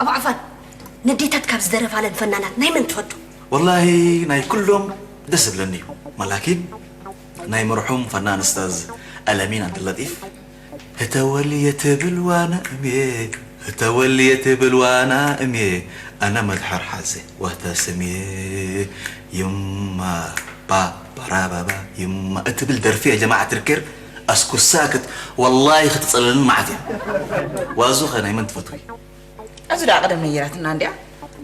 ኣብ ዓፋን ነዴታት ካብ ዝደረፋለን ፈናናት ናይ መን ትፈቱ? ወላሂ ናይ ኩሎም ደስ ዝብለኒ እዩ። ማላኪን ናይ መርሑም ፈናን እስታዝ ኣለሚን ዓብደላጢፍ ህተወልየ ትብል ዋና እምየ፣ ህተወልየ ትብል ዋና እምየ፣ ኣነ መድሓር ሓዘ ዋህታ ስምየ፣ ይማ ባ ባራባባ ይማ እትብል ደርፊ ያ ጀማዓ ትርኬር ኣስኩሳ ክት-፣ ወላሂ ክትጸልልን መዓት እያ። ዋዙኸ ናይ መን ትፈትዊ? ኣብዚ ደኣ ቀደም ነይራትና እንድያ።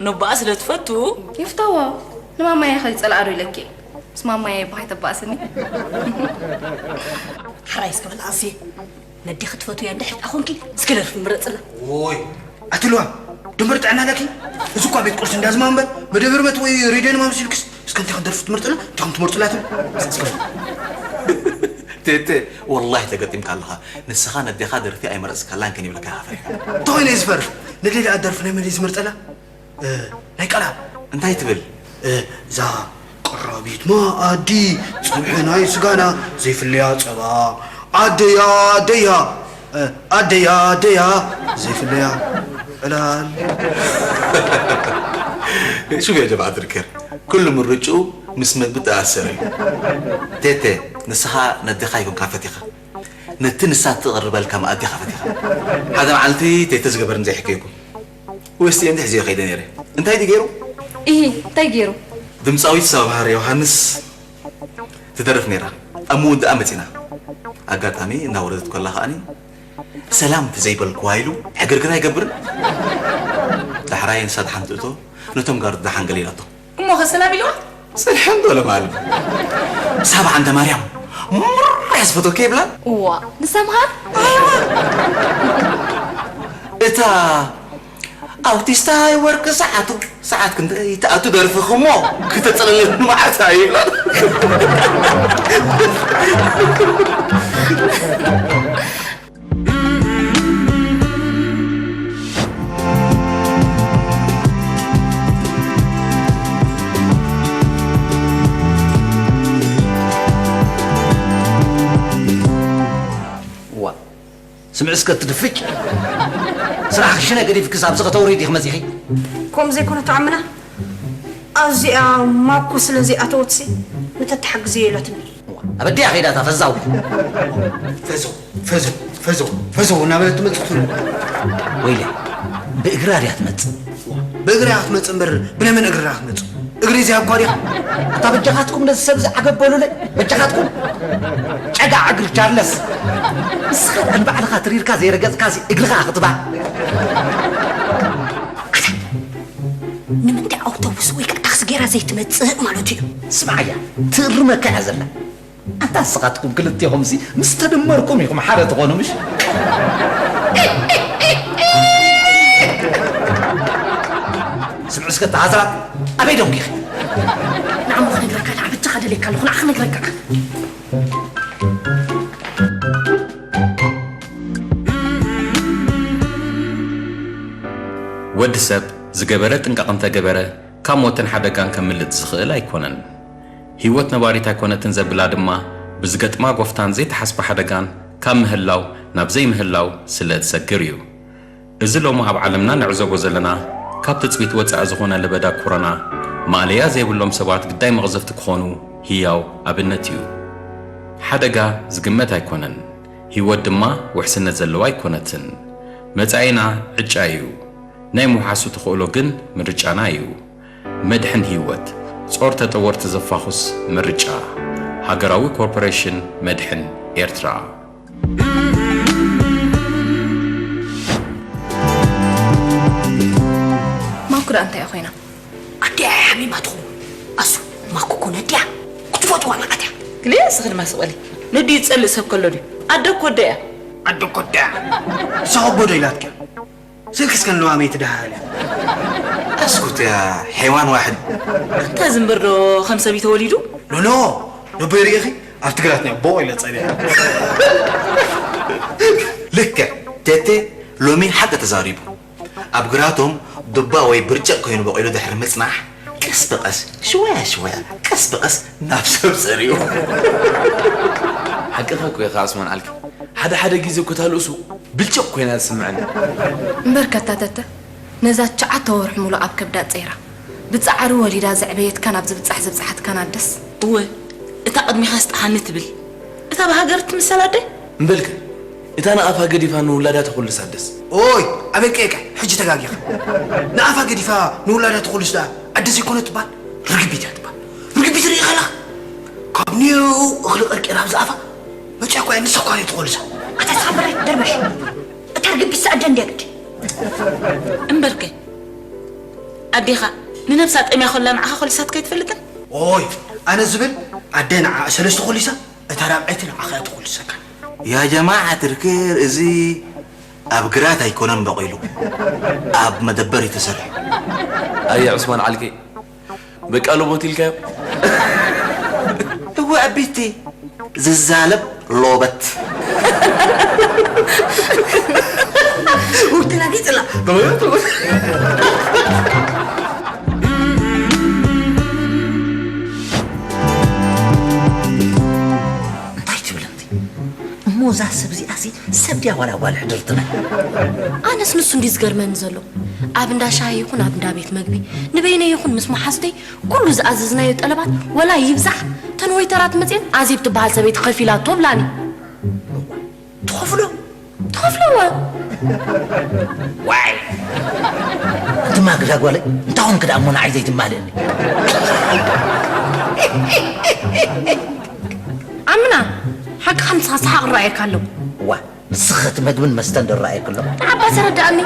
ነቦኣ ስለ ትፈቱ ይፍተዋ። ንማማየ ከይጸልኣ ዶ ኢለኪ? ምስ ማማየ እባ ኣይተባእስኒ። ሓራይ እስከ በል ኣዜ። ነዴኺ ትፈትውያ እንድሕር ደኣ ኾንኪ፣ እስከ ደርፊ ምረጽላ። ኦይ፣ ኣቲ ልዋም፣ ድምር ጥዕና ኣለኪ? እዚ እኳ ቤት ቁርሲ እንዳዝማ እምበር፣ መደበር በት ወይ ሬድዮ ንማም ሲልክስ፣ እስከ እንታይ ክንደርፍ ትመርጽላ? እንታይ ከም ትመርጽላ ትብል? እስከ ቴቴ፣ ወላሂ ተገጢምካ ኣለኻ። ንስኻ ነዴኻ ደርፊ ኣይመረጽካላን ከን ይብለካ ኢኻ ፈሪሕካ። እንታይ ኮይኑ እዩ ዝፈርሕ? ነዴ ደኣ ደርፊ ናይ መን እዩ ዝመርጸላ? እ፣ ናይ ቀላብ። እንታይ ትብል? እ፣ እዛ ቀራቢት መኣዲ፣ ጸብሒ ናይ ስጋና ዘይፍለያ ጸባ። ኣደያ፣ ኣደያ፣ እ፣ ኣደያ፣ ኣደያ፣ ዘይፍለያ ዕላል። ሹፍ ያ ጀማዓ ትርኬር፣ ኩሉ ምርጭኡ ምስ መግቢ ተኣሰረ እዩ። ቴቴ፣ ንስኻ ነዴኻ ኣይኮንካ ፈቲኻ። ነቲ ንሳ እትቕርበልካ መኣዲ ኢኻ ፈቲኻ። ሓደ መዓልቲ ቴተ ዝገበርኒ ዘይሕከየኩም። ወይስ እየ እንዲሕ ዝዮ ከይደ ነይረ። እንታይ ድዩ ገይሩ? ኢሂ፣ እንታይ ገይሩ? ድምፃዊት ሳባሃር ዮሃንስ ትደርፍ ነይራ። ኣብ ምውዳኣ መፂና። ኣጋጣሚ እናወረደት ከላ ከዓኒ ሰላም ተዘይበልክዋ ኢሉ ሕግርግር ኣይገብርን። ዳሕራይ ንሳ ደሓን ትእቶ፣ ነቶም ጋርድ ደሓን ገለ ኢላቶ። እሞ ከ ሰላም ኢልዋ? ሰላም በሎ ማለት። ሳባ ዓንደ ማርያም፣ ሙር ያስፈቶከ ይብላ። እዋ፣ ንሰምሃር? እታ ኣውቲስታይ ወርቂ ሰዓቱ፣ ሰዓት ክንደይ ትኣቱ ደርፍኺ እሞ ክተጸለለኒ መዓት ኣይብላን። ዋ፣ ስምዒ እስከ ትድፍጭ። ስራሕ ክሽነ ገዲፍክስ ኣብዚ ከተውሪ ዲኺ መጺኺ? ከምኡ ዘይኮነ ተኣምና፣ ኣብዚኣ ማኮ ስለ ዘይኣተወትሲ፣ ንተተሓግዝዮ ኢላትኒ። ዋ፣ ኣበዲኣ ከይዳ እታ ፈዛው። ፈዘው፣ ፈዘው፣ ፈዘው፣ ፈዘው እናበለት ትመጽእ ትብሉ። ወይለ፣ ብእግራ ድያ ትመጽእ? ብእግራ ክትመጽእ እምበር፣ ብናይ መን እግሪ ክትመጽእ? እግሪ ዘይሃብኳ ዲኻ? ኣታ በጃኻትኩም ነዚ ሰብ እዚ ዓገብ በሉለይ፣ በጃኻትኩም። ጨጋዕ እግሪ ቻርለስ። ንስኻ ደኣ ንባዕልኻ ትሪርካ ዘይረገጽካሲ እግርኻ ክትባዕ። ወይ ከዓ ታክሲ ጌራ ዘይትመጽእ ማለቱ እዩ። ስምዓያ፣ ትእርመካ እያ ዘላ። ኣንታ ንስኻትኩም ክልቴኹምሲ ምስ ተደመርኩም ኢኹም ሓደ ትኾኑ፣ ምሽ? ስምዒ እስከ ተሃዝራት፣ ኣበይ ደንጉኺ? ንዓሞ ክነግረካ፣ ንዓ በጃኻ ደልየካ ኣለኹ፣ ንዓ ክነግረካ። ወዲ ሰብ ዝገበረ ጥንቃቕ እንተገበረ ካብ ሞትን ሓደጋን ከምልጥ ዝኽእል ኣይኮነን። ህይወት ነባሪት ኣይኮነትን ዘብላ ድማ ብዝገጥማ ጎፍታን ዘይተሓስበ ሓደጋን ካብ ምህላው ናብ ዘይምህላው ስለ እትሰግር እዩ። እዚ ሎሚ ኣብ ዓለምና ንዕዘቦ ዘለና ካብ ትጽቢት ወጻኢ ዝኾነ ለበዳ ኮሮና ማእለያ ዘይብሎም ሰባት ግዳይ መቕዘፍቲ ክኾኑ ህያው ኣብነት እዩ። ሓደጋ ዝግመት ኣይኮነን፣ ህይወት ድማ ውሕስነት ዘለዋ ኣይኮነትን። መጻኢና ዕጫ እዩ፣ ናይ ምውሓሱ ተኽእሎ ግን ምርጫና እዩ። መድሕን ህይወት፣ ጾር ተጠወርቲ ዘፋኹስ ምርጫ። ሃገራዊ ኮርፖሬሽን መድሕን ኤርትራ። ማኩ ደኣ እንታይ ኮይና? ኣዲኣ ሓሚማ ትኸውን። ኣሱ ማኩ ኮነ ኣዲኣ ክትፈትዋ መዓት እያ። ግሊ ስኽል ማስቐሊ ነዲ ይጸልእ ሰብ ከሎ ድዩ? ኣደ እኮ ኣደ እያ። ኣደ እኮ ኣደ እያ። ሰኸቦ ዶ ኢላትካ? ስልክ እስከ ንለዋመይቲ ደሃለ። ኣስኩት እያ ሐይዋን ዋሕድ። ኣንታ ዝንበር ዶ ከም ሰብ ተወሊዱ? ኖኖ ነቦይ ርኢኺ ኣብቲ ግራት ናይ ቦ ኢለ ጸኒሐ። ልክዕ ቴቴ ሎሚ ሓቂ ተዛሪቡ። ኣብ ግራቶም ዱባ ወይ ብርጭቕ ኮይኑ በቒሉ ድሕሪ ምጽናሕ ቀስ ብቐስ ሽወያ ሽወያ ቀስ ብቐስ ናብ ሰብ ጸሪኡ። ሓቅኻ እኮ ኢኻ ዑስማን ዓልኪ፣ ሓደ ሓደ ግዜ እኮ እታ ልእሱ ብልጭቕ ኮይና ትስምዐኒ። እምበር ከታተተ ነዛ ትሽዓተ ወርሒ ሙሉእ ኣብ ከብዳ ጸይራ ብጻዕሪ ወሊዳ ዘዕበየትካን ኣብ ዝብጻሕ ዘብጽሓትካን ኣደስ። እወ እታ ቅድሚኻስ ጠሓኒ ትብል እታ ብሃገር ትምሰል ኣደ። እምበልከ እታ ንኣፋ ገዲፋ ንውላዳ ተኹልስ ኣደስ። ኦይ ኣበይ ቀይቀ ሕጂ ተጋጊኻ። ንኣፋ ገዲፋ ንውላዳ ተኹልስ ደኣ ኣደ ዘይኮነት ትበሃል ርግቢት እያ ትበሃል። ርግቢት ርኢኻ ኣለኻ? ካብ ኒው እኽሊ ቀርቂራ ኣብ ዝኣፋ መፅያ እኳ እያ ንሳ እኳ እያ ትኾልሳ። ኣታ ስኻ በራይ ደርበሽ እታ ርግቢት ሰኣደ እንድያ ግዲ። እምበርከ ኣዴኻ ንነብሳ ጠምያ ኮላ ንዓኻ ኮሊሳትካ ኣይትፈልጥን? ኦይ ኣነ ዝብል ኣደ ንዓ ሰለስተ ኮሊሳ እታ ራብዐይቲ ንዓኻ እያ ትኾልሰካ። ያ ጀማዓ ትርክር እዚ ኣብ ግራት ኣይኮነን በቒሉ ኣብ መደበር እዩ ተሰሪሑ። ኣየ ዑስማን ዓልኪ በቃ ሎቦት ኢልካዮ። እወ ኣቢቲ ዝዛለብ ሎበት። ተላጊፅላ እንታይ ትብል እሞ እዛ ሰብ እዚኣሲ ሰብ ድያ ዋላ ጓል ሕድርትና? ኣነስ ንሱ እንዲ ዝገርመኒ ዘሎ ኣብ እንዳ ሻሂ ይኹን ኣብ እንዳ ቤት መግቢ ንበይነይ ይኹን ምስ መሓዙተይ ኩሉ ዝኣዘዝናዮ ጠለባት ወላ ይብዛሕ ተን ወይተራት መፅየን ኣዜብ ትበሃል ሰበይቲ ከፊላ ትብላኒ። ትኸፍሎ ትኸፍሎ እወ። ዋይ ኣንቲ ማግዳ ጓለይ እንታይ ኾንኪ ደኣ እሞ ንዓይ ዘይትማልእኒ? ዓምና ሓቅኻ ንስኻ ሰሓቕ ይረኣየካ ኣሎ። እዋ ንስኺ እቲ መግብን መስተን ዶ ይረኣየኪ ኣሎ? ንዓባ ተረድኣኒ።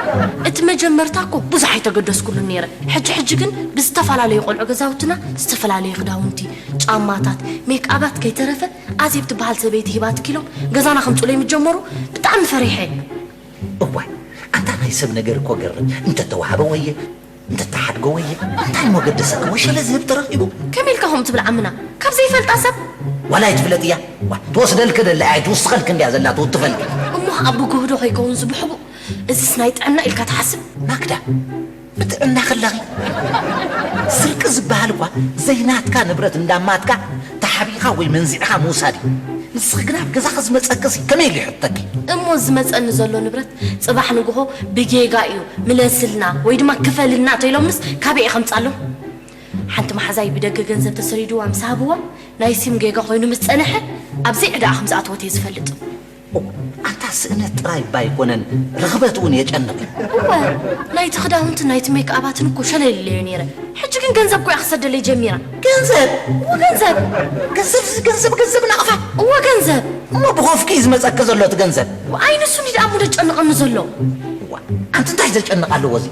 እቲ መጀመርታ እኮ ብዙሕ ኣይተገደስኩሉን ነይረ። ሕጂ ሕጂ ግን ብዝተፈላለዩ ቆልዑ ገዛውትና ዝተፈላለዩ ክዳውንቲ፣ ጫማታት፣ ሜክኣባት ከይተረፈ ኣዜብ ትበሃል ሰበይቲ ሂባትኪ ኢሎም ገዛና ከምፅኡለይ ምስ ጀመሩ ብጣዕሚ ፈሪሐ። እዋይ ኣንታ ናይ ሰብ ነገር እኮ ገርም እንተተዋህበ ወየ እንተተሓድጎ ወየ እንታይ እሞ ገደሰኪ ወሸለ ዝህብ ተረኺቡ። ከመይ ኢልካ ከምኡ ትብል ዓምና ካብ ዘይፈልጣ ሰብ። ዋላ ኣይትፍለጥያ ዋ ትወስደልኪ ደላ እያ ኣይትውስኸልኪ እንድያ ዘላ ትውትፈልኪ። እሞ ኣቦ ጎህዶ ከይከውን ዝብሕቡ እዝስ ናይ ጥዕና ኢልካ ትሓስብ። ማክዳ ብጥዕና ከለኺ ስርቂ ዝበሃል እኳ ዘይናትካ ንብረት እንዳማትካ ተሓቢእኻ ወይ መንዚዕኻ ምውሳድ እዩ። ንስኺ ግና ኣብ ገዛኺ ዝመፀክሲ ከመይ ኢሉ ይሕተኪ? እሞ ዝመፀኒ ዘሎ ንብረት ፅባሕ ንግሆ ብጌጋ እዩ ምለስልና ወይ ድማ ክፈልና ተኢሎምንስ ካበይ እየ ከምፅኣሎም? ሓንቲ መሓዛይ ብደገ ገንዘብ ተሰዲድዋ ምስ ሃብዋ ናይ ሲም ጌጋ ኮይኑ ምስ ፀንሐ ኣብ ዘይዕዳኣ ከምዝኣተወት እየ ዝፈልጥ። ኣንታ ስእነት ጥራይ እባ ኣይኮነን ርኽበት እውን የጨንቕ እዩ። እወ ናይቲ ክዳውንትን ናይቲ ሜክኣባትን እኮ ሸለል ኢለዮ ነይረ። ሕጂ ግን ገንዘብ እኮ እያ ክሰደለይ ጀሚራ። ገንዘብ እወ ገንዘብ ገንዘብ ገንዘብ ገንዘብ ናቕፋ እወ ገንዘብ እሞ ብኾፍኪ እዩ ዝመጸኪ ዘሎ እቲ ገንዘብ። ኣይ ንሱ እንዲ ደኣ እሞ ዘጨንቐኒ ዘሎ። ኣንቲ እንታይ ዘጨንቕ ኣለዎ እዚ?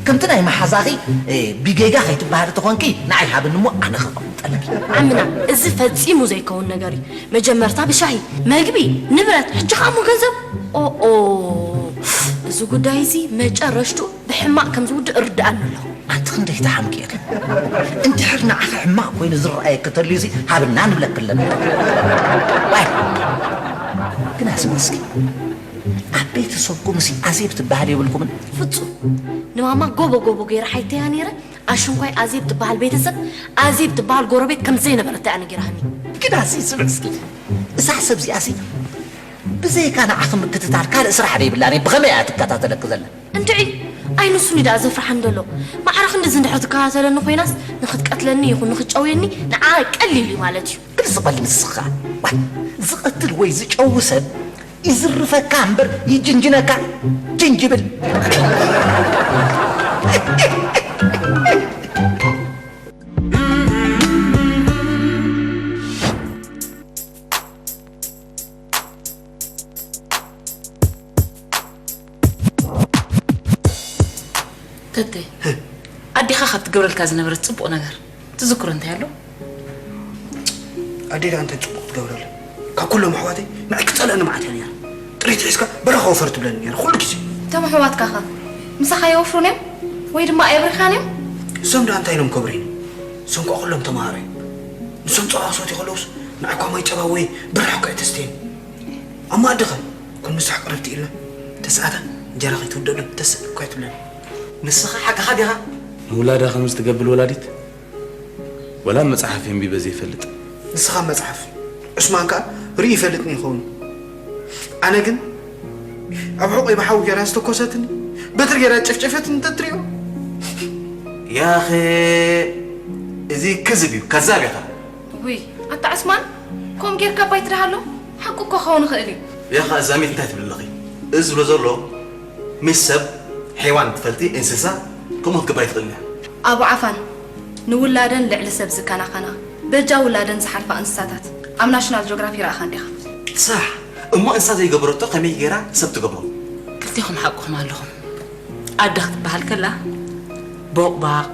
ከምቲ ናይ መሓዛኺ፣ እ፣ ብጌጋ ከይትበሃሊ ተኾንኪ፣ ንዓይ ሃብኒ እሞ ኣነ ከቐምጠልኪ። ዓምና፣ እዚ ፈጺሙ ዘይከውን ነገር እዩ። መጀመርታ ብሻሂ፣ መግቢ፣ ንብረት፣ ሕጂ ኸኣ እሞ ገንዘብ። ኦኦ፣ እዚ ጉዳይ እዚ መጨረሽቱ ብሕማቕ ከም ዝውድእ እርድኣኒ ኣለኹ። ኣንቲ ክንደይ ትሓምቂ ኢኺ? እንድሕር ንዓኺ ሕማቕ ኮይኑ ዝረኣየኪ ተልዩሲ፣ ሃብና ንብለኪ ኣለና። ዋይ! ግን ኣስሚ እስኪ፣ ኣብ ቤተሰብኩምሲ ኣዜብ ትበሃል የብልኩምን? ፍጹም። ንማማ ጎቦ ጎቦ ገይረ ሓይተያ ነይረ። ኣሽንኳይ ኣዜብ ትበሃል ቤተሰብ፣ ኣዜብ ትበሃል ጎረቤት ከም ዘይነበረት እያ ነጊራኒ። ግን ኣሲ ስምዕ እስኪ፣ እዛ ሰብ እዚኣሲ ብዘይካ ንዓኺ ምክትታል ካልእ ስራሕ ደይብላን እያ። ብኸመይ እያ ትከታተለኪ ዘላ? እንድዒ፣ ኣይ ንሱ ንዳ ዘፍርሓን ዘሎ። ማዕረ ክንድዚ እንድሕር ትከታተለኒ ኮይናስ፣ ንኽትቀትለኒ ይኹን ንኽትጨውየኒ ንዓ ቀሊል እዩ ማለት እዩ። ግልጽ በል ንስኻ። ዋይ፣ ዝቐትል ወይ ዝጨዊ ሰብ ይዝርፈካ እምበር ይጅንጅነካ ጅንጅብል። ተተ፣ ኣዴኻ ካብ ትገብረልካ ዝነበረት ጽቡቕ ነገር ትዝክሮ እንታይ ኣሎ? ኣዴ ደኣ እንታይ ጽቡቕ ትገብረለይ? ካብ ኩሎም ኣሕዋተይ ንዓይ ክጸልአኒ መዓት እያ ነይራ። ጥሪት ሒዝካ በረኻ ወፈር ትብለኒ ነይራ ኩሉ ግዜ። እቶም ኣሕዋትካ ኸ ምሳኻ የወፍሩን እዮም? ወይ ድማ ኣየብርኻን እዮም? እሶም ደኣ እንታይ ኢሎም ከብርሂኒ? እሶም ከኣ ኩሎም ተማሃሮ እዮም። ንሶም ጸባ ክሰትዩ ከለውስ ንዓይ እኳ ማይ ጸባ ወይ ብራሕ እኳ ኣይተስትየኒ። ኣብ መኣዲ ኸ ኩን ምሳሕ ቅርብቲ ኢልና ተስኣታ እንጀራ ከይትውደሉ ተስእ እኳ ኣይትብለኒ። ንስኻ ሓቅኻ ዲኻ? ንውላዳ ከምዚ ትገብር ወላዲት ወላ ኣብ መጽሓፍ የንቢበ ዘይፈልጥ። ንስኻ መጽሓፍ፣ ዑስማን ከኣ ርኢ ይፈልጥኒ ይኸውን። ኣነ ግን ኣብ ሕቖይ ብሓዊ ገይራ ዝተኮሰትኒ፣ በትሪ ገይራ ዝጨፍጨፈትኒ እንተትሪኦ። ያኸ እዚ ክዝብ እዩ፣ ከዛብ ኢኻ። ውይ፣ ኣታ ዑስማን፣ ከምኡ ጌርካ ባይ ትድሃሎ? ሓቁ እኮ ክኸውን ይኽእል እዩ። ያኸ ኣዛሚት እንታይ ትብል ኣለኺ? እዚ ዝብሎ ዘሎ ምስ ሰብ፣ ሓይዋን ትፈልጢ፣ እንስሳ፣ ከምኡ ክትገብራ ኣይትኽእልን እያ። ኣቡ ዓፋን፣ ንውላደን ልዕሊ ሰብ ዝከናኸና፣ በጃ ውላደን ዝሓልፋ እንስሳታት ኣብ ናሽናል ጂኦግራፊ ረኣኻ እንዲኻ። ሳሕ፣ እሞ እንስሳ ዘይገበረቶ ከመይ ገይራ ሰብ ትገብሮ? ክልቴኹም ሓቅኹም ኣለኹም። ኣደ ክትበሃል ከላ፣ ቦቕባቕ፣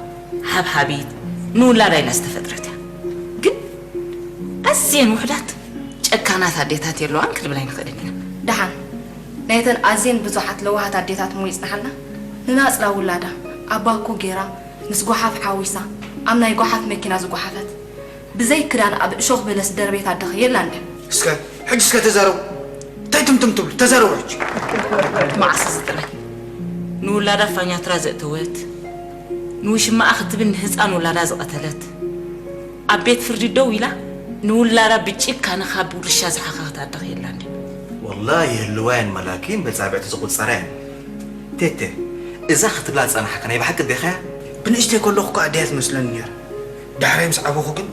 ሓብሓቢት፣ ንውላዳ ኢላ ዝተፈጥረት እያ። ግን ኣዝየን ውሑዳት ጨካናት ኣዴታት የለዋን ክንብል ኣይንኽእልን ኢና። ደሓን፣ ናይተን ኣዝየን ብዙሓት ለዋሃት ኣዴታት እሞ ይጽንሓልና። ንናጽላ ውላዳ፣ ኣባኮ ጌራ፣ ምስ ጓሓፍ ሓዊሳ፣ ኣብ ናይ ጓሓፍ መኪና ዝጓሓፈት፣ ብዘይ ክዳን ኣብ እሾኽ በለስ ዝደርበየት ኣደኸ የላን ድያ? እስከ፣ ሕጂ እስከ ተዛረቡ። እንታይ ትምትም ትብሉ? ተዛረቡ ሕጂ። መዓስ እዚ ጥራይ? ንውላዳ ፋኛትራ ዘእተወት፣ ንውሽማኣ ክትብል ንህጻን ውላዳ ዝቐተለት፣ ኣብ ቤት ፍርዲ ደው ኢላ ንውላዳ ብጭካነ ካብ ውርሻ ዝሓኸኸት ኣደኸ የላን ድያ? ወላሂ ይህልዋ እየን መላኪን መጻብዕቲ ዝቑጸራ እየን። ቴቴ፣ እዛ ክትብላ ዝጸናሕካ ናይ ብሓቂ ኣዴኻ እያ? ብንእሽተይ ከለኹ እኮ ኣደይ እያ ትመስለኒ ነይራ። ዳሕራይ ምስ ዓበኹ ግን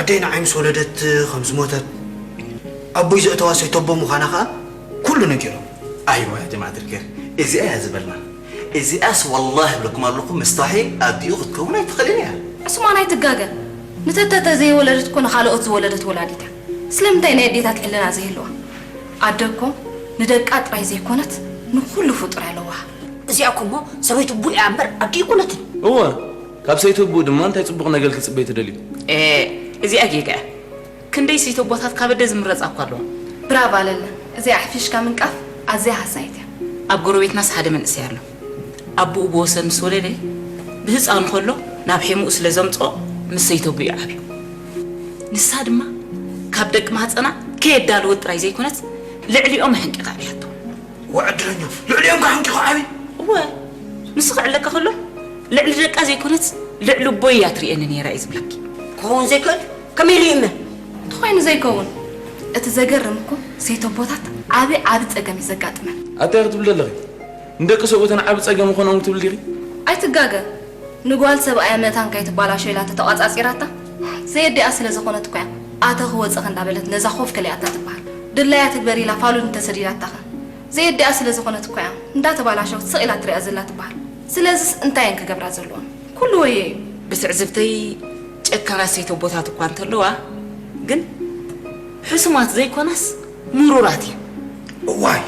ኣደይ ንዓይ ምስ ወለደት ከም ዝሞተት፣ ኣቦይ ዘእተዋ ሰይተቦ ምዃና ኸኣ ኩሉ ነጊሮም። ኣይዋ ያ ጀማዓት ልከር፣ እዚኣ እያ ዝበልና። እዚኣስ ወላሂ እብለኩም ኣለኹ፣ ምስታሒል ኣዲኡ ክትከውን ኣይትኽእልን እያ። ዑስማን ኣይትጋገ። ንተተ ተዘይወለደት እኮ ንኻልኦት ዝወለደት ወላዲት እያ። ስለምንታይ ናይ ኣዴታት ሕልና ዘይህልዋ? ኣደ እኮ ንደቃ ጥራይ ዘይኮነት ንኹሉ ፍጡር እያ ለዋህ። እዚኣ እኮ እሞ ሰበይቱ ቡእ እያ እምበር ኣደ ኣይኮነትን። እወ፣ ካብ ሰይቲ ቡእ ድማ እንታይ ጽቡቕ ነገር ክጽበይ ትደልዩ? ኤ፣ እዚኣ ጌጋ እያ። ክንደይ ሰይተቦታት ካብ ኣደ ዝምረጻ እኳ ኣለዋ። ብራቭ ኣለለ። እዚኣ ኣሕፊሽካ ምንቃፍ ኣዝያ ሃሳይት እያ። ኣብ ጎረቤትናስ ሓደ መንእሰይ ኣሎ። ኣቦኡ ብወሰን ምስ ወለደ፣ ብህጻኑ ከሎ ናብ ሔሙኡ ስለ ዘምጽኦ ምስ ሰይተቡኡ እዩ ዓብዩ። ንሳ ድማ ካብ ደቂ ማህጸና ከየዳለወት ጥራይ ዘይኮነስ ልዕሊኦም ኣሕንቂቓ ዓብያቶ። ወ ዕድለኛ፣ ልዕሊኦም ከ ሓንቂቑ ዓብዩ? እወ፣ ንሱ ክዕለካ ከሎ ልዕሊ ደቃ ዘይኮነስ ልዕሊ ኣቦይ እያ ትርእየኒ ነይራ እዩ ዝብለኪ። ክኸውን ዘይክእል ከመይ ኢሉ ይእመን? እንተኾይኑ ዘይከውን። እቲ ዘገርም እኮ ሰይተቦታት ዓቢ ዓቢ ጸገም እዩ ዘጋጥመን። ኣታይ ክትብሊ ኣለኺ? ንደቂ ሰብኡተን ዓቢ ጸገም ይኾኖም ትብል ዲኺ? ኣይትጋገ። ንጓል ሰብኣያ መታን ከይትባላሾ ኢላ ተተቋጻጺራታ፣ ዘየዲኣ ስለ ዝኾነት እኮ እያ ኣተኺ ወጸኺ እንዳበለት ነዛ ኮፍ ከሊኣታ ትበሃል። ድላያ ትግበር ኢላ ፋሉል እንተሰዲዳታኸ? ዘየዲኣ ስለ ዝኾነት እኮ እያ እንዳተባላሸወት ስቕ ኢላ ትሪኣ ዘላ ትበሃል። ስለዚስ እንታይ እየን ክገብራ ዘለወን? ኩሉ ወየ እዩ። ብትዕዝብተይ ጨካናት ሰይተቦታት እኳ እንተለዋ፣ ግን ሕሱማት ዘይኮናስ ምሩራት እየን። እዋይ፣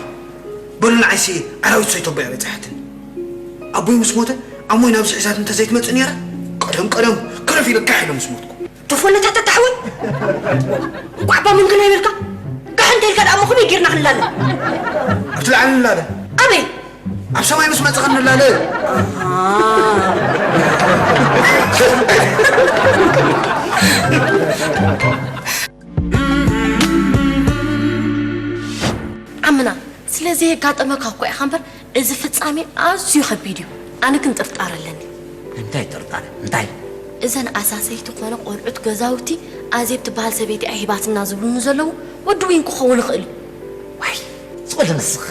በሉ ንዓይሲ ኣራዊት ሰይተቦ እያ በጺሓትኒ። ኣቦይ ምስ ሞተ ኣሞይ ናብዚ ሕዛት እንተ ዘይትመጽእ ነይራ፣ ቀደም ቀደም ከረፍ ኢለ ጋሕ ኢለ ምስ ሞትኩ። ተፈለታ ተታሕወ። እንቋዕ እባ ምንግላ ይበልካ። ጋሕ እንተ ኢልካ ደኣ እሞ ከመይ ጌርና ክንላለ? ኣብቲ ላዕሊ ንላለ። ኣበይ? ኣብ ሰማይ ምስ መጸኸ ንላለ። ዓምና፣ ስለዚ የጋጠመካ እኮ ኢኻ እምበር፣ እዚ ፍጻሜ ኣዝዩ ከቢድ እዩ። ኣነ ግን ጥርጣረ ኣለኒ። እንታይ ጥርጣረ? እንታይ? እዘን ኣሳሰይቲ ኮነ ቆልዑት ገዛውቲ ኣዜብ ትበሃል ሰበይቲ እያ ሂባትና ዝብሉኒ ዘለዉ ወዲ ዊን ክኸውን ይኽእል እዩ። ዋይ፣ ዝበለ ንስኻ።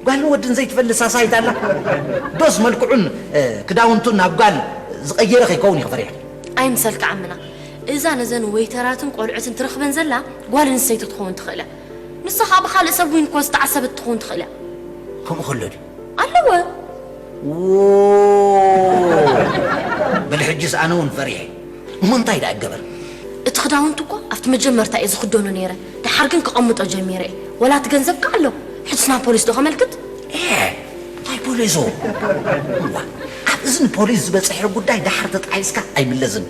ጓልን ወድን ዘይትፈልጥ ሳሳይት ኣላ። ዶስ መልክዑን፣ እ፣ ክዳውንቱን ናብ ጓል ዝቐየረ ከይከውን እዩ ፈሪሐ። ኣይምሰልካ ዓምና። እዛ ነዘን ወይተራትን ቆልዑትን ትረኽበን ዘላ ጓል ኣንስተይቲ ክትኸውን ትኽእል እያ። ንሳ ኸኣ ብኻልእ ሰብ ዊን እኮ ዝተዓሰበት ትኸውን ትኽእል እያ። ከምኡ ከሎ ድዩ? ኣለወ። ዎ! በል ሕጅስ ኣነ እውን ፈሪሐ። እሞ እንታይ ደኣ እገበር? እቲ ክዳውንቲ እኮ ኣብቲ መጀመርታ እየ ዝኽደኖ ነይረ። ደሓር ግን ክቐምጦ ጀሚረ እየ። ወላ እቲ ገንዘብ ከ ኣሎ። ሕጅስ ናብ ፖሊስ ዶ ከመልክት? ኤ፣ እንታይ ፖሊስ? እዋ፣ ኣብ እዝኒ ፖሊስ ዝበጽሐ ጉዳይ ደሓር ተጣሒስካ ኣይምለስን።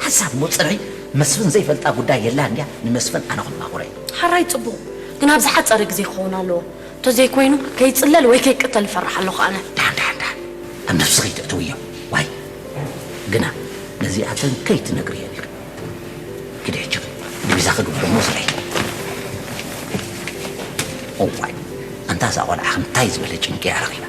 ሓንሳብ እሞ ጽንሒ፣ መስፍን ዘይፈልጣ ጉዳይ የላን ድያ? ንመስፍን ኣነ ክማኹረ። ሓራይ ጽቡቕ፣ ግን ኣብ ዝሓጸረ ግዜ ክኸውን ኣለዎ። እንተዘይኮይኑ ከይጽለል ወይ ከይቅተል እፈርሕ ኣለኹ ኣነ። ዳን፣ ዳን፣ ዳን። ኣብ ነብስኺ ተእትውዮ። ዋይ። ግና ነዚኣተን ከይትነግርየን ኢኺ። ግደ ሕጂ ዲቪዛ ክግብር እሞ ስርሒ። እዋይ፣ ኣንታ እዛ ቆልዓ እንታይ ዝበለ ጭንቂ እያ ረኺባ።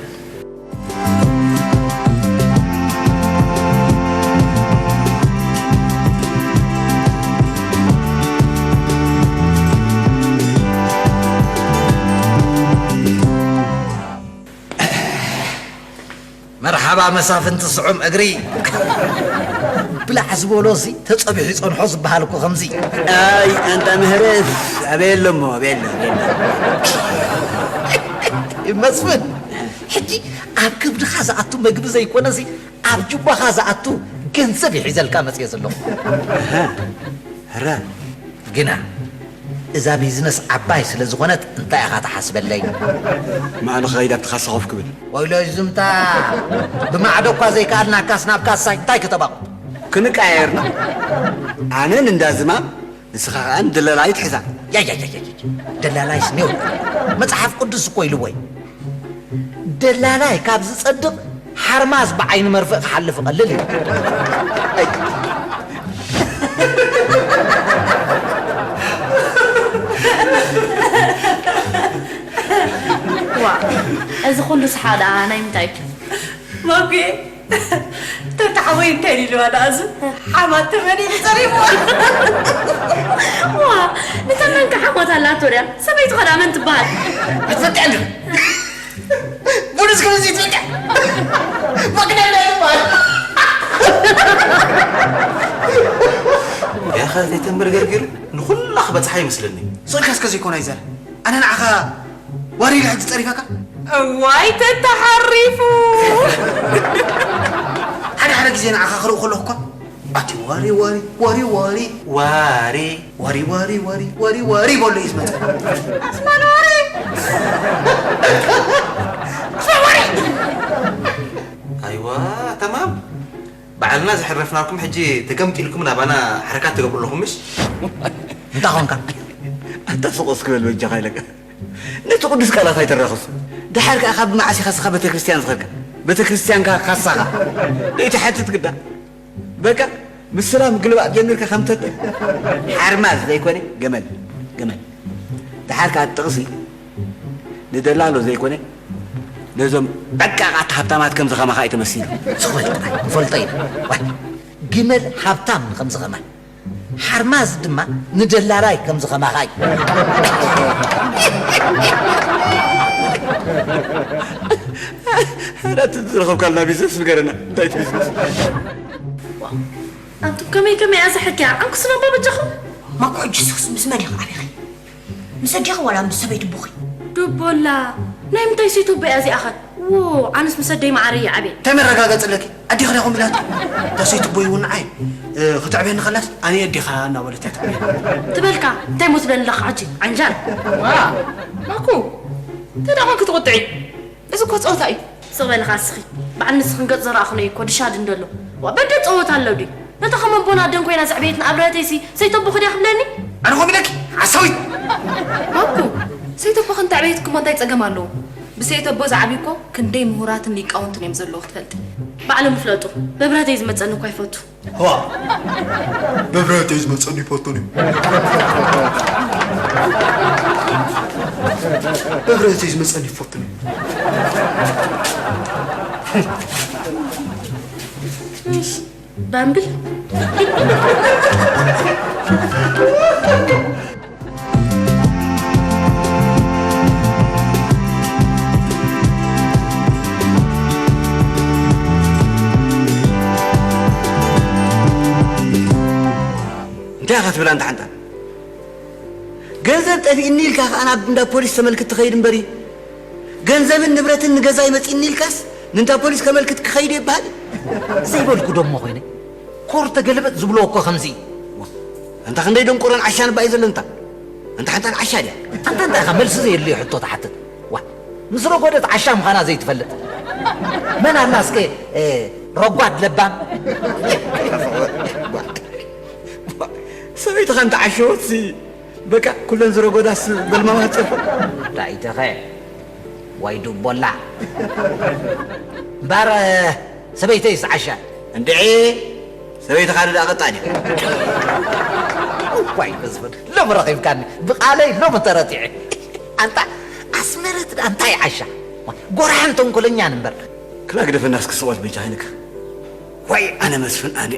መርሓባ መሳፍንቲ ስዑም እግሪ። ብላዕ ዝበሎ እዚ ተጸቢሑ ይጸንሖ ዝበሃል እኮ ከምዚ። ኣይ፣ ኣንታ ምህረት፣ ኣበይ ኣሎ እሞ፣ ኣበይ ኣሎ፣ ኣበይ ኣሎ? መስፍን፣ ሕጂ ኣብ ከብድኻ ዝኣቱ መግቢ ዘይኮነሲ፣ ኣብ ጅባኻ ዝኣቱ ገንዘብ እዩ ሒዘልካ መጽየ ዘለኹ። ኣሃ፣ ህረ። ግና እዛ ቢዝነስ ዓባይ ስለ ዝኾነት እንታይ ኢኻ ትሓስበለይ? ማዕለ ኸይድ ኣብቲ ካሳ ኮፍ ክብል። ወይሎ ዝምታ፣ ብማዕዶ እኳ ዘይከኣልናካስ ናብ ካሳይ እንታይ ከተባቑ? ክንቀያየርና? ኣነ ንእንዳ ዝማም፣ ንስኻ ኸኣ ንደላላይት ሕዛ። ያይ፣ ያይ፣ ያይ፣ ያይ። ደላላይስ ኔው። መጽሓፍ ቅዱስ እኮ ኢልዎ እዩ። ደላላይ ካብ ዝጸድቕ ሓርማዝ ብዓይኒ መርፍእ ክሓልፍ ይቐልል እዩ። ዋ፣ እዚ ኩሉ ሰሓቕ ደኣ ናይ ምንታይ እዩ? ማኩየ፣ ተታሓወይ እንታይ ኢልዋ ደኣ እዚ ሓማት ተመን ኢሉ ጸሪፍዋ። ዋ፣ ንተመንካ ሓሞት ኣላቶ ድያ? ሰበይቱ ኸ ደኣ መን ትበሃል? ኣይትፈልጥያን ዲኺ? ቡሉስ ክምዚ ይትፈልጥያ? መቅደላ ይበሃል። ያኸ ዘይተንበርገርጊሩ ንኹላ ክበጽሓ ይመስለኒ። ስቕልካ እስከ ዘይኮና ይዘር። ኣነ ንዓኻ ዋሪ ኢለ ሕጂ ጸሪፈካ? እዋይ ተተሓሪፉ። ሓደ ሓደ ግዜ ንዓኻ ክርኢ ከለኹ እኳ ኣቲ ዋሪ ዋሪ ዋሪ ዋሪ ዋሪ ዋሪ ዋሪ ዋሪ ዋሪ ዋሪ ዋሪ በሎ እዩ ዝመጽእ። ኣስማን ዋሪ። ኣስማን ዋሪ። ኣይዋ ተማም። ባዕልና ዘሕረፍናኩም ሕጂ ተገምጢልኩም ናባና ሕርካት ትገብሩ ኣለኹም ምሽ? እንታይ ኾንካ? ኣንታ ስቕ እስኪ በል በጃኻ ኢለካ። ነቲ ቅዱስ ቃላት ኣይተራኽስ። ደሓር ከኣ ካብ መዓስ ኢኻ ስኻ ቤተክርስትያን ዝኸድካ? ቤተክርስትያንካ ካሳኻ። ደይትሓትት ግዳ። በቃ፣ ምስ ስራ ምግልባጥ ጀሚርካ ከም ተተ-፣ ሓርማዝ ዘይኮነ፣ ገመል፣ ገመል። ደሓር ከኣ ጥቕሲ ንደላሎ ዘይኮነ፣ ነዞም ዕቃቓት ሃብታማት ከም ዝኸማኻ እዩ ተመሲሉ። ስቕ በል ጥራይ፣ ንፈልጦ ኢና። ዋይ፣ ግመል ሃብታም ከም ዝኸማ። ሓርማዝ ድማ ንደላላይ ከም ዝኸማኻ እዩ። ሕራቲ ዝረኸብካልና ቢዝነስ ንገረና። እንታይ እቲ ቢዝነስ? ዋው፣ ኣንቱም ከመይ ከመይ እያ እዛ ሕጊ? ዓንኩስና እባ በጃኹም። ማኩ፣ ሕጂ ስኽስ ምስ መን ኢኺ ዓቢኺ? ምስ ኣዴኺ ዋላ ምስ ሰበይቲ ኣቦኺ? ዱቦላ፣ ናይ ምንታይ ሰይቲ ኣቦ እያ እዚኣኸ? ዎ፣ ኣነስ ምስ ኣደይ መዓረ እየ ዓብየ። እንታይ መረጋገጺ ኣለኪ? ኣዴኺ ዲኹም ኢላቶ? እታ ሰይቲ ኣቦይ እውን ንዓይ፣ እ፣ ክትዕብየኒ ከላስ፣ ኣነ ኣዴኻ እናበለት እያ ትዕብየኒ። ትበልካ፣ እንታይ እሞ ትብለኒ ኣለኻ ሕጂ? ዓንጃል። ዋ፣ ማኩ፣ እንታይ ደኣ ኮንኪ ትቑጥዒ? እዚ እኮ ጸወታ እዩ። ስቕ በልኻ እስኺ። በዓል ንስኽን ገጽ ዘረኣኹ ነይ እኮ ድሻድ እንደሎ። ዋ፣ በደ ጸወታ ኣሎ ድዩ? ነታ ከም ኣቦን ኣደን ኮይና ዘዕበየትና ኣብረተይሲ ሰይተቦ ክድያ ክብለኒ? ኣነ ኸም ኢለኪ ሓሳዊት። ባኩ፣ ሰይተቦ ክንተዕበየትኩም እንታይ ጸገም ኣለዎ? ብሰይተቦ ዝዓብዩ እኮ ክንደይ ምሁራትን ሊቃውንትን እዮም ዘለዉ ክትፈልጢ። ባዕሎም ይፍለጡ። በብረተይ ዝመጸኒ እኳ ይፈቱ። ዋ፣ በብረተይ ዝመጸኒ ይፈቱን እዩ። በብረተይ ዝመጸኒ ይፈቱን እዩ። እሺ፣ ባምብል። እንታይ ኢኻ ትብል ኣንታ ሓንታ? ገንዘብ ጠፊእኒ ኢልካ ከኣ ናብ እንዳ ፖሊስ ተመልክት ትኸይድ እምበሪ፣ ገንዘብን ንብረትን ንገዛይ መጺእኒ ኢልካስ ንእንዳ ፖሊስ ከመልክት ክኸይድ ይበሃል? ዘይበልኩ ዶ እሞ ኮይነ? ኮር ተገልበጥ ዝብልዎ እኮ ከምዚ እዩ። ዋ፣ ኣንታ ክንደይ ደንቆሮን ዓሻን እባ እዩ ዘሎ እንታ። ኣንታ ሓንታ ዓሻ ድያ? ኣንታ እንታይ ኢኻ መልሲ ዘየድልዮ ሕቶ ትሓትት? ዋ፣ ምስ ረጎደት ዓሻ ምዃና ዘይትፈልጥ? መን ኣላ እስከ፣ እ፣ ረጓድ ለባም? ሰበይትኻ እንተ ዓሸወትሲ በቃ ኩለን ዝረጎዳስ በልማማ ትጸፍእ። ዳኢተኸ ወይ ዱቦላ። እምበር ሰበይተይስ ዓሻ? እንድዒ ሰበይትኻ ድኣ ቀጣን እዩ። እዋይ መስፍን፣ ሎሚ ረኺብካኒ። ብቓለይ ሎሚ ተረቲዐ። ኣንታ ኣስመረት ድኣ እንታይ ዓሻ? ጎርሓን ተንኮለኛን እምበር። ክላ ግደፈና እስኪ ስቕ በል በጃ ሃይልካ። ዋይ ኣነ መስፍን ኣነ።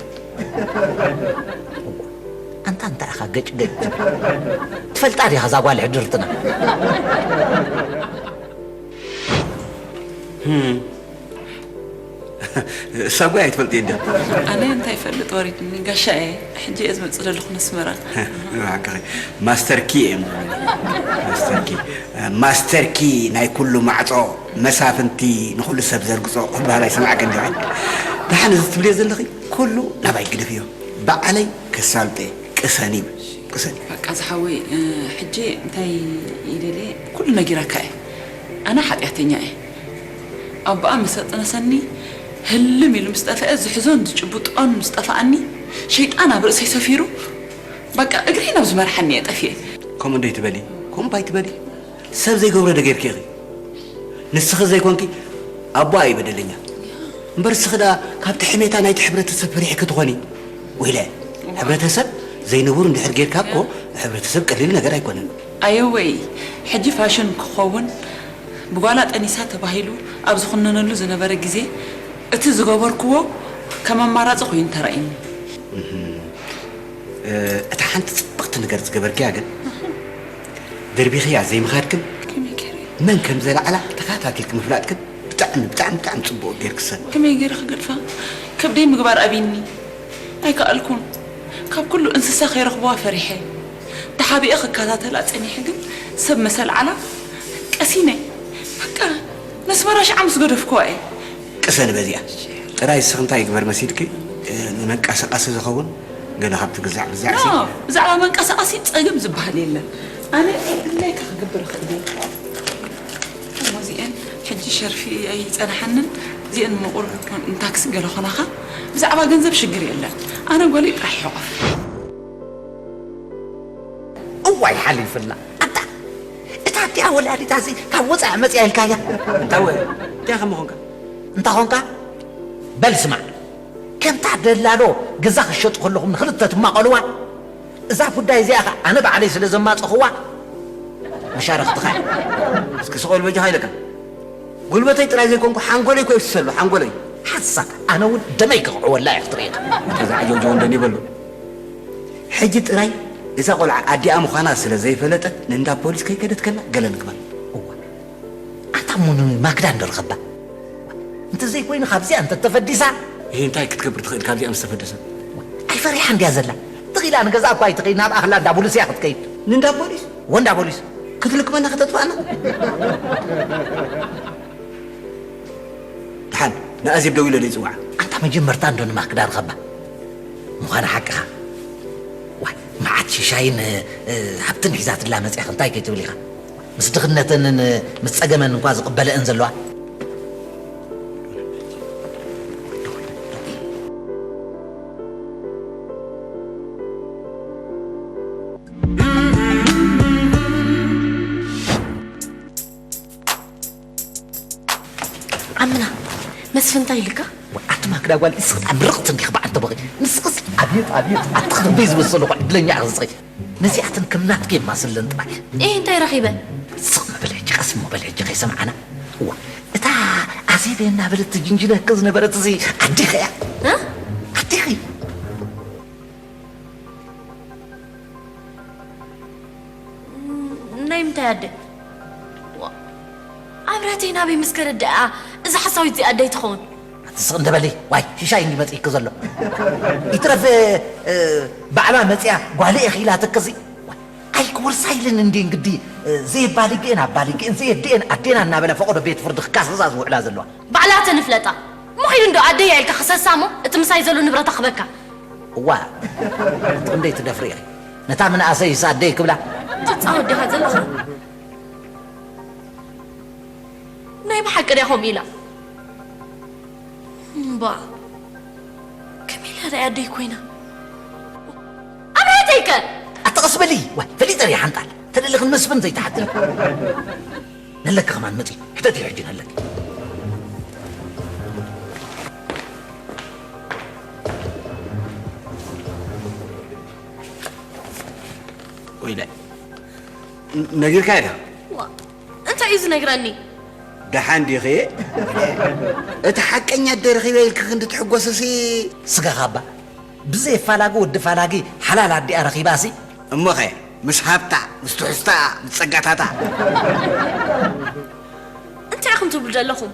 ኣንታ እንታይ ኢኻ ገጭ ገጭ ትብል? ትፈልጣ ዲኻ እዛ ጓል ሕድርትና? እሳ ጓይ ኣይትፈልጥ እንደ ኣነ እንታይ ይፈልጥ ወሪድኒ ጋሻ እየ። ሕጂ እየ ዝመጽእ ዘለኹ ነስመራ። ሓቅኺ። ማስተር ኪ እየ እሞ። ማስተር ኪ። ማስተር ኪ ናይ ኩሉ ማዕጾ መሳፍንቲ ንኹሉ ሰብ ዘርግጾ ክበሃል ኣይሰማዕክን ዲኺ? ደሓን እዚ ትብልዮ ዘለኺ ኩሉ ናባይ ግደፍዮ። ባዕለይ ከሳልጦ እየ። ቅሰኒ፣ ቅሰኒ። በቃ ዝሓወይ፣ እ፣ ሕጂ እንታይ ይደልየ? ኩሉ ነጊረካ እየ። ኣነ ሓጢኣተኛ እየ። ኣቦኣ ምስ ኣጥነሰኒ ህልም ኢሉ ምስ ጠፍአ፣ ዝሕዞን ዝጭብጦን ምስ ጠፍኣኒ፣ ሸይጣን ኣብ ርእሰይ ሰፊሩ፣ በቃ እግረይ ናብ ዝመርሓኒ እየ ጠፊኤ። ከምኡ እንዶ ኣይትበሊ፣ ከምኡ እባ ኣይትበሊ። ሰብ ዘይገብሮ ዶ ጌርኪ ኢኺ? ንስኺ ዘይኮንኪ ኣቦኣ እዩ በደለኛ። እምበር እስኺ ደኣ ካብቲ ሕሜታ ናይቲ ሕብረተሰብ ፈሪሕኪ ትኾኒ? ወይለ፣ ሕብረተሰብ ዘይንቡር እንድሕር ጌርካ እኮ ሕብረተሰብ ቀሊል ነገር ኣይኮነን። ኣየወይ፣ ሕጂ ፋሽን ክኸውን ብጓላ ጠኒሳ ተባሂሉ ኣብ ዝኹነነሉ ዝነበረ ግዜ እቲ ዝገበርክዎ ከም ኣማራጺ ኮይኑ ተራእዩኒ። እታ ሓንቲ ጽብቕቲ ነገር ዝገበርክያ ግን፣ ደርቢኽያ ዘይምኻድክን፣ ከመይ ገይረ? መን ከም ዘለዓላ ተኸታቲልኪ ምፍላጥክን ብጣዕሚ፣ ብጣዕሚ፣ ብጣዕሚ ጽቡቕ ጌርኪ ዝሰብ። ከመይ ገይረ ክገድፋ? ከብደይ ምግባር ኣብይኒ። ኣይከኣልኩን። ካብ ኩሉ እንስሳ ከይረኽብዋ ፈሪሐ። ተሓቢኤ ክከታተላ ጸኒሐ ግን ሰብ ምስ ኣለዓላ ቀሲነ። በቃ ነስመራ ሽዓ ምስ ገደፍክዋ እየ። ቅሰኒ በዚኣ። ጥራይ እስኺ እንታይ ይግበር መሲልኪ? እ፣ ንመንቀሳቐሲ ዝኸውን ገለ ካብ ትግዛዕ ግዛዕ ሲ። ኖ፣ ብዛዕባ መንቀሳቐሲ ጸገም ዝበሃል የለን። ኣነ ድላይካ ክገብር እኽእል እየ። እሞ እዚአን ሕጂ ሸርፊ ኣይጸንሓንን። እዚአን ምቑር ንታክሲ ገለ ኾናኻ። ብዛዕባ ገንዘብ ሽግር የለን። ኣነ ጓለይ ጥራሕ ሕቆፍ። እዋይ ሓሊፍላ። ኣታ፣ እታ እቲኣ ወላዲታ እዚ ካብ ወጻኢ መጽያ ኢልካያ? እንታይ ወ-፣ እንታይ ከም ኾንካ? እንታይ ኾንካ? በል ስማዕ። ከምታ ደላሎ ገዛ ክሸጡ ከለኹም ንኽልተ ትማቐልዋ? እዛ ጉዳይ እዚኣ ኸ ኣነ ባዕለይ ስለ ዘማጸኽዋ መሻርኽትኻ እያ። እስኪ ስቕ በል በጃኻ ኢለካ። ጉልበተይ ጥራይ ዘይኮንኩ ሓንጎለይ እኮ የፍስሰሉ፣ ሓንጎለይ። ሓንሳብ ኣነ እውን ደመይ ክቕዕወላ እየ ክትርኢ ኢኻ። እታ ዝዓጀውጀው እንደን ይበሉ። ሕጂ ጥራይ እዛ ቆልዓ ኣዲኣ ምዃና ስለ ዘይፈለጠት ንእንዳ ፖሊስ ከይከደት ከላ ገለ ንግበር። እዋ፣ ኣታ እሞ ንማግዳ እንዶ ረኸባ። እንተዘይኮይኑ ካብዚኣ እንተተፈዲሳ። ይሄ እንታይ ክትገብር ትኽእል ካብዚኣ ምስ ተፈደሰት? ኣይፈሪሓ እንድያ ዘላ። ትኽኢላ ንገዛ እኳ ኣይትኽእል፣ ናብ ኣኽላ እንዳ ቡሉስ እያ ክትከይድ። ንእንዳ ፖሊስ? ወንዳ ፖሊስ። ክትልቅመና ከተጥፋእና? ደሓን፣ ንኣዜብ ደዊለ ዶ ይጽውዓ? ኣንታ መጀመርታ እንዶ ንማክዳ ርኸባ። ምዃነ ሓቅኻ። ዋይ፣ መዓት ሽሻይን፣ እ፣ ሃብትን ሒዛትላ መጽያኽ እንታይ ከይትብል ኢኻ? ምስ ድኽነተንን ምስ ጸገመን እንኳ ዝቕበለአን ዘለዋ። መስፍን እንታይ ኢልካ? ኣቲ ማክዳ ጓል ንስኺ ደኣ ምርቕቲ እንዲኺ በዓል ተበቒ ንስኽስ ኣብየት ኣብየት ኣቲ ክትበይ ዝመሰለኹ ዕድለኛ ኢኺ ንስኺ ነዚኣተን ከም ናትኪ የማስለን ጥራይ። ኤህ እንታይ ረኺበ? ስቕ በል ሕጂ ቀስ እሞ በል ሕጂ ከይሰምዓና። እዋ እታ ኣዜበ እናበለት ትጅንጅነኪ ዝነበረት እዚ ኣዴኺ እያ። እ? ኣዴኺ። ናይ ምንታይ ኣደ? ኣብራተይ ናበይ ምስ ከደት ደኣ እዛ ሓሳዊት እዚኣ ኣደይ ትኸውን? ኣቲ ስቕ እንደ በሊ ዋይ ሽሻይ እንዲ መጺእኪ ዘሎ። ይትረፍ ባዕላ መጺኣ ጓለይ ኢኺ ኢላትኪ እዚ ኣይክወርሳ ኢለን እንዲ እንግዲ ዘየባልግኤን ኣባልግኤን ዘየድኤን ኣዴና እናበላ ፈቐዶ ቤት ፍርዲ ክካሰሳ ዝውዕላ ዘለዋ። ባዕላተን ይፍለጣ። እሞ ኺድ እንዶ ኣደይ እያ ኢልካ ክሰሳ እሞ እቲ ምሳይ ዘሎ ንብረታ ክበካ። እዋ ክትቕንደይ ትደፍሪ ኢኺ ነታ ምንኣሰይ ይሳደይ ክብላ። ትጻወት ዲኻ ዘለኻ? ናይ ብሓቂ ድያ ከምኡ ኢላ? እምባ ከመይ ኢላ ድያ ኣደይ ኮይና? ኣብራተይከ? ኣቲ ቀስ በሊ ዋይ ፈሊጠ ድየ ሓንጣል ተደለኽን መስፍን ዘይትሓትኒ። ነለኪ ከማን መጺ ሕተት እዩ ሕጂ ነለኪ። ወይለ ነጊርካ ኢኻ እንታይ እዩ ዝነግረኒ? ደሓን ዲኺ? እቲ ሓቀኛ ኣደ ረኺበ ኢልኪ ክንዲ ትሕጎስሲ ስጋኻ እባ ብዘየፋላጊ ወዲ ፋላጊ ሓላል ኣዲኣ ረኺባሲ እሞኸ ምስ ሃብታ ምስ ትሕዝታኣ ምስ ጸጋታታ እንታይ ኢኹም ትብሉ ዘለኹም?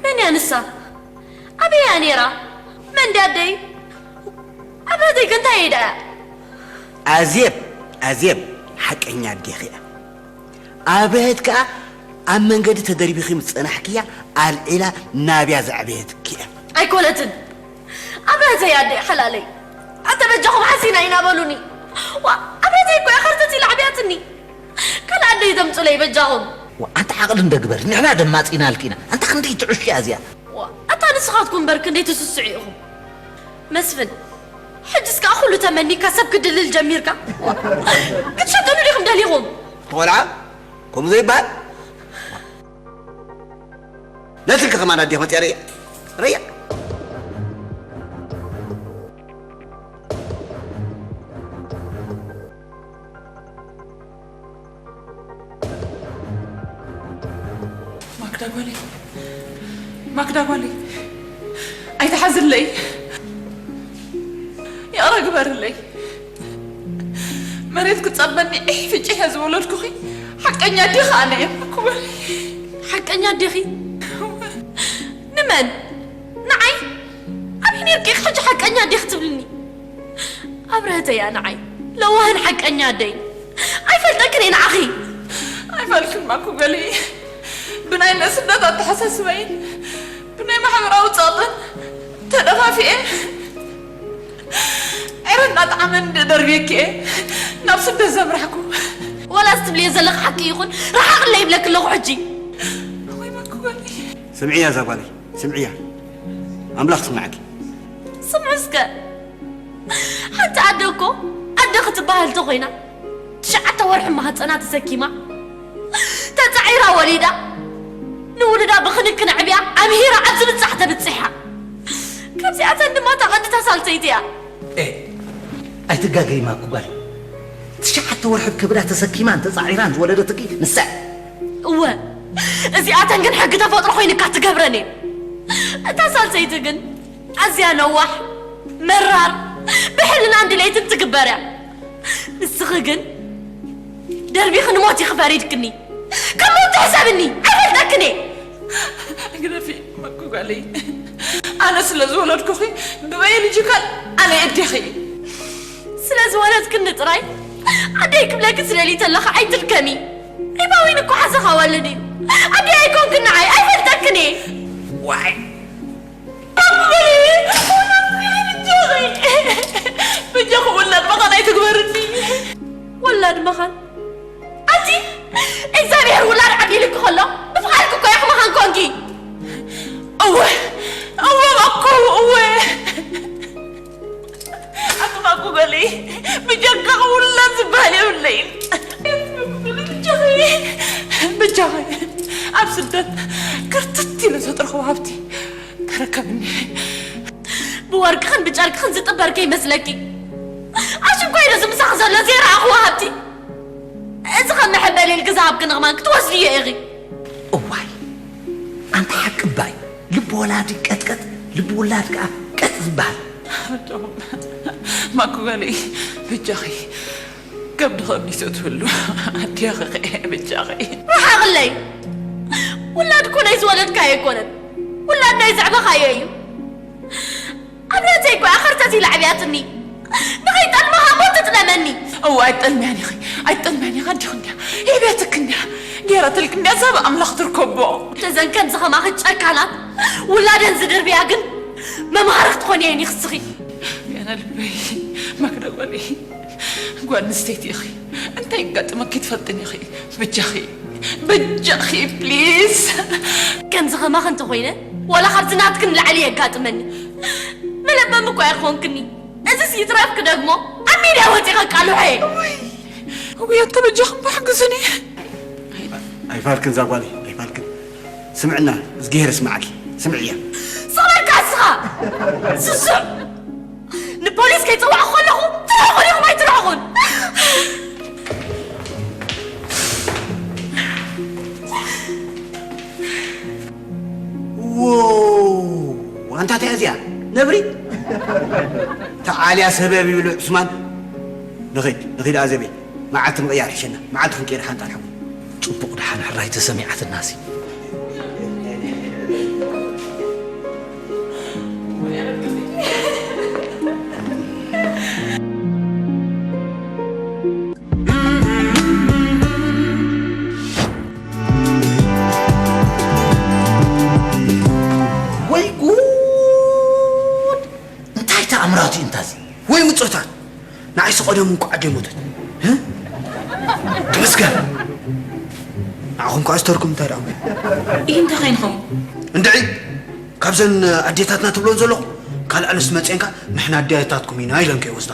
መን እያ ንሳ? ኣበይ እያ ነይራ? መን ድያ ኣደይ? ኣብራተይ ከ እንታይ ኢዳ እያ? ኣዜብ ኣዜብ ሓቀኛ ኣዴኺ እያ ኣብርሀት ከኣ ኣብ መንገዲ ተደርቢኺ ምስ ጸናሕክያ ኣልዒላ ናብያ ዘዕበየትኪ እያ ኣይኮነትን ኣብራተይ ኣደይ ሓላለይ ኣተ በጃኹም ሓሲና ኢና በሉኒ ዋ ኣብራተይ እኮ እያ ኸርተት ኢላ ዓብያትኒ ካልእ ኣደይ ተምጹለይ በጃኹም ኣንቲ ዓቕሊ እንደ ግበር ንሕና ደማጺናልኪ ኢና ኣንታ ክንደይ ትዕሹ እያ እዚኣ ኣታ ንስኻትኩም እምበር ክንደይ ትስስዑ ኢኹም መስፍን ሕጅስ ከኣ ኩሉ ተመኒካ ሰብ ክድልል ጀሚርካ ክትሸጥሉ ዲኹም ደሊኹም ቆልዓ ከምኡ ዘይበሃል ነትልካ ከማን ኣዴ መፅያ ረያ ረያ ማክዳ ጓለይ ማክዳ ጓለይ ኣይትሓዝለይ ይቕረ ግበርለይ መሬት ክፀበኒ ዒፍ ጭሐ ዝወለድኩኺ ሓቀኛ ኣዴኺ ኣነ እየ ማኩ ጓለይ ሓቀኛ ኣዴኺ ንመን ንዓይ ኣበይ ነርኪ ኢኺ ሕጂ ሓቀኛ ኣዴኺ ትብልኒ ኣብርሀተይ እያ ንዓይ ለዋህን ሓቀኛ ኣደይ ኣይፈልጠክን እየ ንዓኺ ኣይፋልክን ማኩ ገሊ ብናይ ንእስነት ኣተሓሳስበይን ብናይ ማሕበራዊ ጸቕጥን ተደፋፊኤ ዕረ እናጠዓመን ደርብየኪ እየ ናብ ስደት ዘምራሕኩ ወላ ዝትብልዮ ዘለኺ ሓቂ ይኹን ርሓቕለይ ይብለኪ ኣለኹ ሕጂ ወይ ማኩ ገሊ ስምዕያ እዛ ጓለይ ስምዕያ ኣምላኽ ስምዓኪ ስምዑ እስከ ሓንቲ ኣደ እኮ ኣደ ክትበሃል ተኾይና ትሽዓተ ወርሒ ማህፀና ተሰኪማ ተፃዒራ ወሊዳ ንውሉዳ ብክንክን ኣዕብያ ኣምሂራ ኣብ ዝብፃሕ ተብፅሕ እያ ካብዚኣተን ድማ እታ ቀንዲ ተሳልሰይቲ እያ ኣይትጋገይ ማኩ ጓል ትሽዓተ ወርሒ ክብዳ ተሰኪማን ተፃዒራን ዝወለደትኪ ንሳ እወ እዚኣተን ግን ሕጊ ተፈጥሮ ኮይንካ ትገብረን እየን እታ ሳልሰይቲ ግን ኣዝያ ነዋሕ መራር ብሕልናን ድሌትን ትግበር እያ ንስኺ ግን ደርቢኺ ንሞት ኢኺ ፈሪድክኒ ከም ሞት ትሕሰብኒ ኣይፈልጠክን እየ ግደፊ መኩ ጓለይ ኣነ ስለ ዝወለድኩኺ ብባዮሎጂካል ኣነ የዴኺ እየ ስለ ዝወለድክኒ ጥራይ ኣደይ ክብለኪ ስለ ተለኻ ኣይትልከሚ ዒባዊን እኮ ሓሰኻ ወልድ እዩ ኣደይ ኣይኮንክን ንዓይ ኣይፈልጠክን እየ ዋይ ብጃኺ ውላድ መኻን ኣይትግበርኒ ወላድ መኻን ኣንቲ እግዚኣብሔር ውላድ ዓዲልኪ ከሎ ብፍቓድኪ እኮ ኢኺ መኻን ኮንኪ እወ እወ መኮው እወ ኣጥፋኩ በሊ ብጀካ ውላድ ዝበሃል የብለይን ብቻኸ ብቻኸ ኣብ ስደት ክርትት ኢሉ ተጥርኹ ሃብቲ ተረከብኒ። ብወርቅኽን ብጨርቅኽን ዝጥበር ከይመስለኪ። ኣሽንኳይ ዶ ዝምሳኽ ዘሎ ዘይረኣኹዎ ሃብቲ? እዚ ከም መሐበሊ ኢልኪ ዝሃብክኒ ከማን ክትወስድዮ ኢኺ። እዋይ፣ ኣንታ ሓቂ እባ እዩ። ልቢ ወላዲ ቀጥቀጥ፣ ልቢ ውላድ ከኣ ቀጥ ዝበሃል። ማኩ ጓለይ፣ በጃኺ፣ ከብዲ ከብዲ ትብሉ። ኣዴኺ ብቻኺ። ርሓቕለይ። ውላድ እኮ ናይ ዝወለድካዮ ኣይኮነን። ውላድ ናይ ዘዕበኻዮ እዩ። ኣብ ናተይ እኮ እያ ኸርተት ኢላ ኣዕብያትኒ። ንኸይጠልመኻ እሞ ትጥለመኒ። እወ፣ ኣይትጠልምያን ኢኺ። ኣይትጠልምያን ኢኺ። ኣዴኺ እንድያ። የዕብያትኪ እንድያ። ገይራትልኪ እንድያ። እዛ ብኣምላኽ ትርከቦ። እተን ከምዚ ኸማኺ ጨካናት ውላደን ዝድርብያ ግን መምሃሪ ክትኾኒ እየን ይኽስኺ። ያና ልበይ፣ ማክዳ ጓለይ፣ ጓል ኣንስተይቲ ኢኺ። እንታይ የጋጥመኪ ትፈልጥን ኢኺ። ብጃኺ፣ ብጃኺ፣ ፕሊዝ። ከምዚ ኸማኺ እንተኾይነ፣ ዋላ ካብዚ ናትኪ ንላዕሊ የጋጥመኒ። መለበሚ እኮ ኣይኾንክኒ። እዚስ ይትረፍኪ ደግሞ፣ ኣብ ሚድያ ወፂኻ ቃልሖ እየ። እውይ፣ ኣንተ በጃኹም ብሓግዙኒ። ኣይፋልክን እዛ ጓለይ፣ ኣይፋልክን። ስምዕና፣ እዝግሄር ስምዓኪ። ስምዕያ። ስቕ በልካ እስኻ። ስሱዕ። ንፖሊስ ከይጽዋዕ ከለኹ ትርሕቑን ኢኹም ኣይትርሕቑን። ዎ፣ ኣንታ እንታይ እዚኣ? ነብሪ? ተዓልያ ሰበብ ይብል ዑስማን። ንኺድ፣ ንኺድ ኣዘበይ። መዓልቲ ምቕያር ይሕሸና። መዓልቲ ክንቀይር ሓንጣል ሓው። ጽቡቕ ደሓን ሕራይ ተሰሚዓትናሲ። ወይ ጉድ! እንታይ ተኣምራት እዩ እንታዚ? ወይ ምጾታት! ንዓይሲ ቀደሙ እንኳዕ ኣደይ ሞተት። እ? ተመስገን! ንዓኹም ከኣ ዝተርኩም እንታይ ደኣ እሞ? ይህ እንታይ ኸይንኸውን? እንድዒ! ካብዘን ኣዴታትና ትብሎን ዘለኹ፣ ካልእ ኣንስቲ መጺኤንካ፣ "ንሕና ኣዴታትኩም ኢና" ኢለን ከይወስዳ።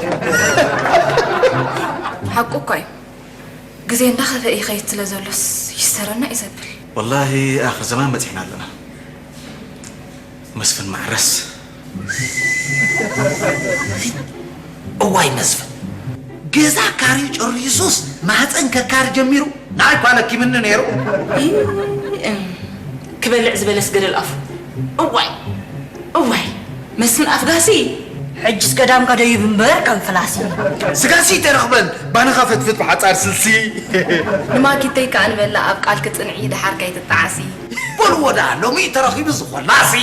ሓቁ እኳ እዩ። ግዜ እንዳኸፈ ይኸይድ ስለ ዘሎስ ይስተረና እዩ ዘብል። ወላሂ ኣኽር ዘማን በጺሕና ኣለና። መስፍን ማዕረስ። እዋይ መስፍን፣ ገዛ ካርዩ ጨሪሱስ ማህፀን ከካሪ ጀሚሩ። ናይ ኳ ለኪምኒ ነይሩ። ይ-፣ እም፣ ክበልዕ ዝበለስ ገደል ኣፉ። እዋይ፣ እዋይ፣ መስፍን ኣፍጋሲ። ሕጅስ ቀዳምካ ደይብ እምበር ከም ፍላሲ። ስጋሲ ተረኽበን ባንኻ ፈትፍት ብሓጻር ስልሲ። ንማኪተይ ከኣ ንበላ ኣብ ቃልኪ ጽንዒ ደሓር ከይትጠዓሲ። በልዎ ደኣ ሎሚ ተረኺቡ ዝኾላሲ።